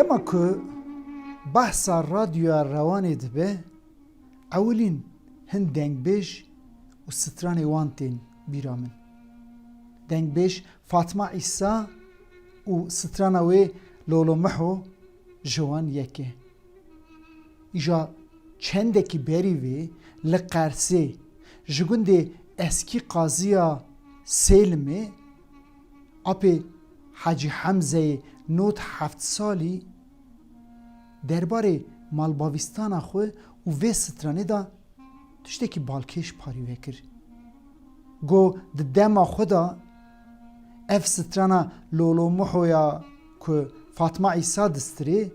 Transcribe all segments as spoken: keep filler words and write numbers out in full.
Dema ku behsa radyoya Rewanê dibe, ewilîn hin dengbêj û stranê wan tên bîra min. Dengbêj Fatma Îsa û strana wê Lolo Miho ji wan yek e. Îja çendekî berî vê li Qersê ji gundê Eskî Qaziya Sêlimê apê Hecî Hemzeyê nod heft salî derbarê malbavîstana xwe û vê stranê de tiştekî balkêş parî vekir. Got, di dema xwe de ev strana Lolo Mihoya ku Fatma Îsa distirê,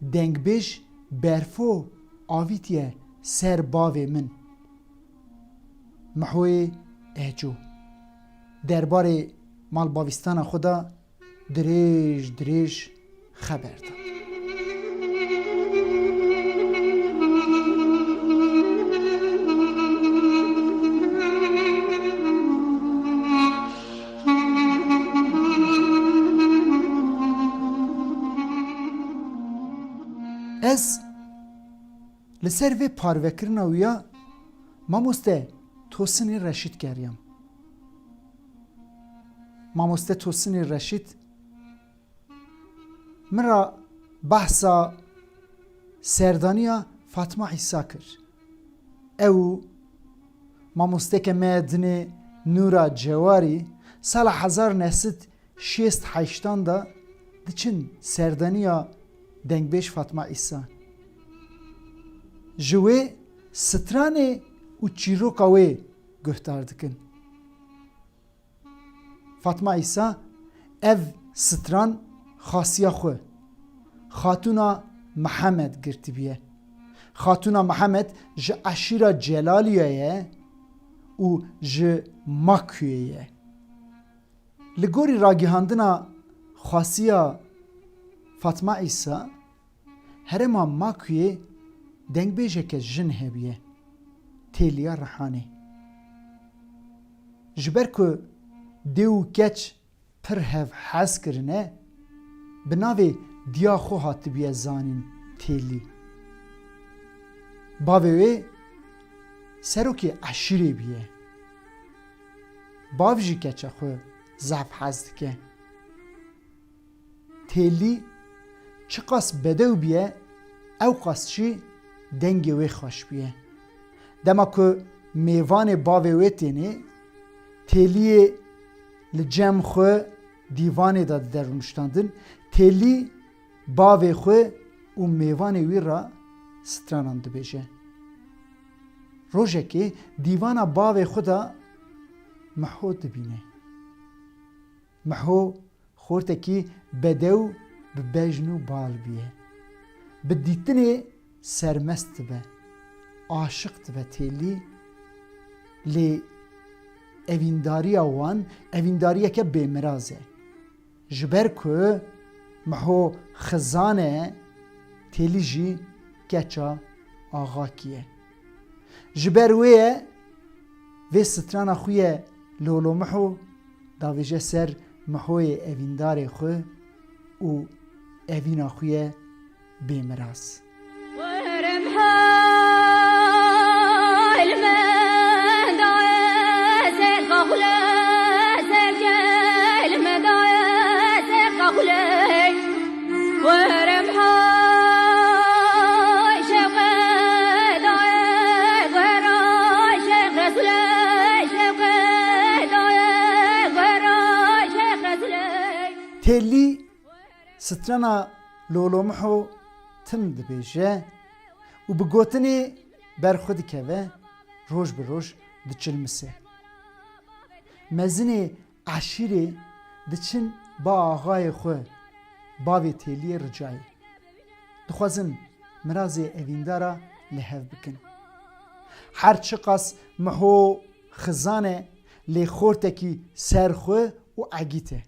dengbêj berfo avîtiye ser bavê min. Mihoyê Eco derbarê malbavîstana xwe de dirêj dirêj xeber da. Ez li ser vê parvekirina wî ya Mamoste Tosinê Reşîd geriyam. Mamoste Tosinê Reşîd min re behsa serdaniya Fatma Îsa kir. Ew û mamosteke me dinê Nûra Cewarî sala hezar neh sed şêst heştan de diçin serdaniya dengbêj Fatma Îsa. Ji wê stranê û çîroka wê guhdar dikin. Fatma Îsa ev stran xasiya xwe, Xatûna Mihemed girtibiye. Xatûna Mihemed ji eşîra Celaliya ye û ji Makuyê ye. Li gorî ragihandina xasiya Fatma Îsa, herêma Makuyê dengbêjeke jin hebiye, Têliya Rihanê. Ji ber ku dê û keç pir hev hez kirine, bi navê diya xwe hatibiye zanîn Têlî. Bavê wê serokê eşîrê biye. Bav jî keça xwe zehf hez dike. Têlî çiqas bedew biye, ewqas jî dengê wê xweş biye. Dema ku mêvanê bavê wê tênê, Têliyê li cem xwe dîvanê de dide rûniştandin, Têlî bavê xwe û mêvanê wî re stranan dibêje. Rojekê dîvana bavê xwe de Miho dibîne. Miho xortekî bedew bi bejn û bal bûye. Bi dîtinê sermest dibe, aşiq dibe Têlî, lê evîndariya wan evîndariyeke bêmiraz e. Ji ber ku Miho xizan e, Têlî jî keça axakî ye. Ji ber wê ye vê strana xwe ye Lolo Miho davêje ser Mihoyê evîndarê xwe û evîna xwe ye bêmiraz. Têlî strana Lolo Miho tim dibêje û bi gotinê berxwe dikeve, roj bi roj diçilmise. Mezinê eşîrê diçin ba axayê xwe, bavê Têliyê Ricayê. Dixwazin mirazê evîndara li hev bikin. Her çiqas Miho xizan e, lê xortekî serxwe û egît e.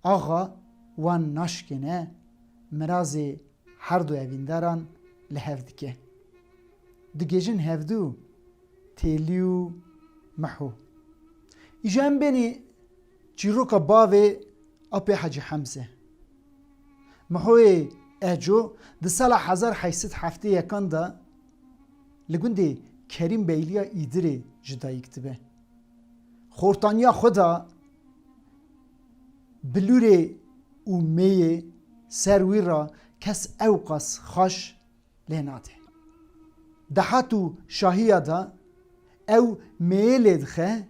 Axa wan naşkêne, mirazê her du evîndaran li hev dike. Digihêjin hevdu Têlî û Miho. Îja em bênî çîroka bavê Apê Hecî Hemze. Mihoyê Eco di sala hezar heyt sed heftê yekan de li gundê Kerîmbeyliya Îdirê ji dayik dibe. Xortaniya xwe de bilûrê û mêyê ser wî re kes ewqas xaş lê nade. Dehat û şahiya de ew mêyê lê dixe,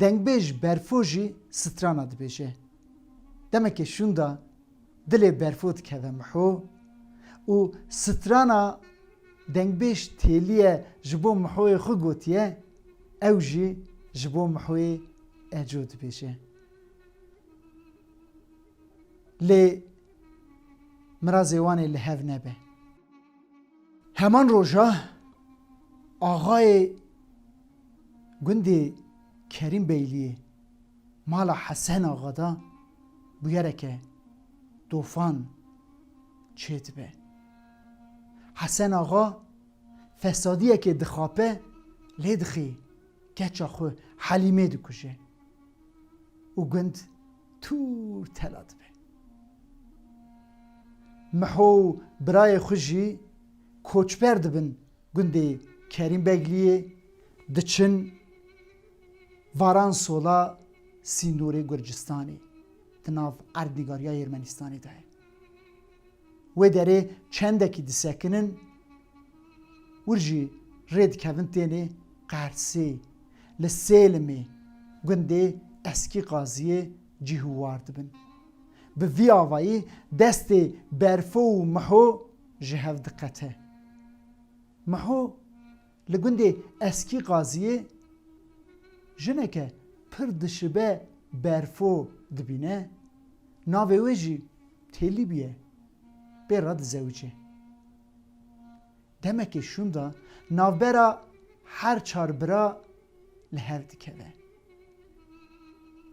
dengbêj Berfo jî strana dibêje. Demekê şûnda dilê Berfo dikeve Miho û strana dengbêj Têliye ji bo Mihoyê xwe gotiye, ew jî ji bo Mihoyê Eco dibêje. Lê mirazê wan ê li hev nebe. Heman roja axayê gundê Kerîmbeyliyê mala Hesen Axa da bûyereke tofan çêdibe. Hesen Axa fesadiyekê dixape, lê dixî keça xwe Helîmê dikuje û gund tûr tela dibe. Miho û birayê xwe jî koçber dibin gundê Kerîmbegliyê, diçin Varansola sînorê Gurcistanê di nav erdnîgariya Ermenistanê de ye. Wê derê çendekî disekinin, wir jî rê dikevin tênê Qersê, li Sêlimê, gundê Eskî Qaziyê cih û war dibin. Bi vî avayî destê Berfo û Miho ji hev diqete. Miho li gundê Eskî Qaziyê jineke pir dişibe Berfo dibîne, navê wê jî Têlî bûye, pê re dizewice. Demekê şûnda navbera her çar bira li hev dikeve.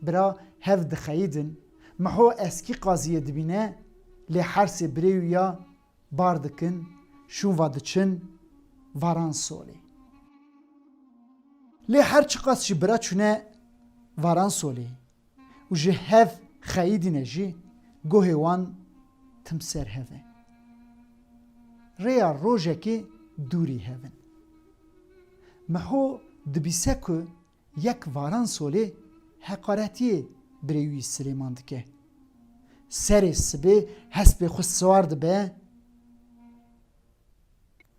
Bira hev dixeyidin, Miho Eskî Qaziyê dibîne, lê her sê birê wî ya bar dikin, şûn va diçin Varansolê. Lê her çiqas jî bira çûne Varansolê û ji hev xeyidîne jî, guhê wan tim ser hev e. Rêya rojekê dûrî hev in. Miho dibîse ku yek Varansolê heqaretiyê birê wî Silêman dike. Serê sibê hespê xwe siwar dibe,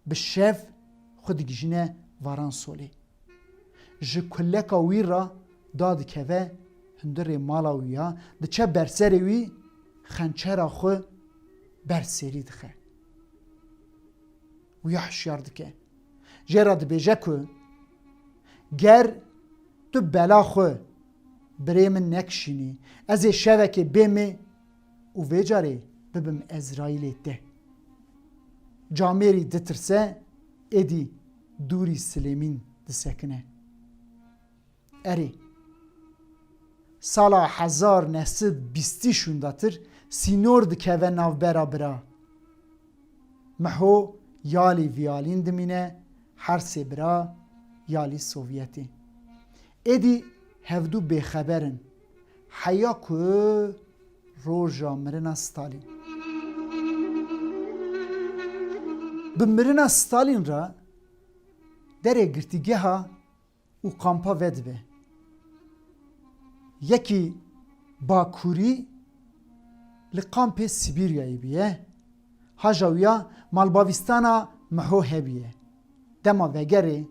bi şev xwe digihîne Varansolê. Ji kuleka wî re dadikeve hundirê mala wî ya, diçe ber serê wî, xençera xwe ber serî dixe. Wî ya hişyar dike. Jê re dibêje ku, ger tu bela xwe birê min nekişînî, ez ê şevekê bêmê û vê carê bibim Ezraîlê te. Camêrî ditirse, êdî dûrî Silêmîn disekine. Erê, sala hezar neh sed bîstî şûndatir sînor dikeve navbera bira. Miho yalî vîyalîn dimîne, her sê bira yalî Sovyetê. Êdî hevdû bêxeber in. Heya ku roja mirina Stalîn. Bi mirina Stalîn re derê girtîgeha û kampa vedibe. Yekî Bakurî li kampê Sibîryayê bûye, haja wî ya malbavîstana Miho hebûye. Dema vegerê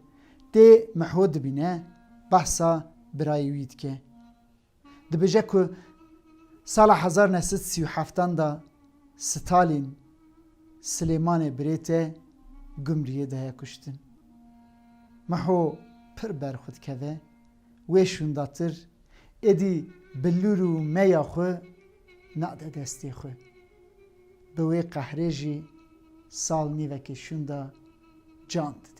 tê Miho dibîne, behsa birayê wî dike. Dibêje ku sala hezar neh sed sî û heftan de Stalîn Silêmanê birê te Gumriyê daye kuştin. Miho pir ber xwe dikeve, wê şûndatir êdî bilûr û meya xwe nade destê xwe. Bi wê qehrê jî sal nîvekê şûnda can dide.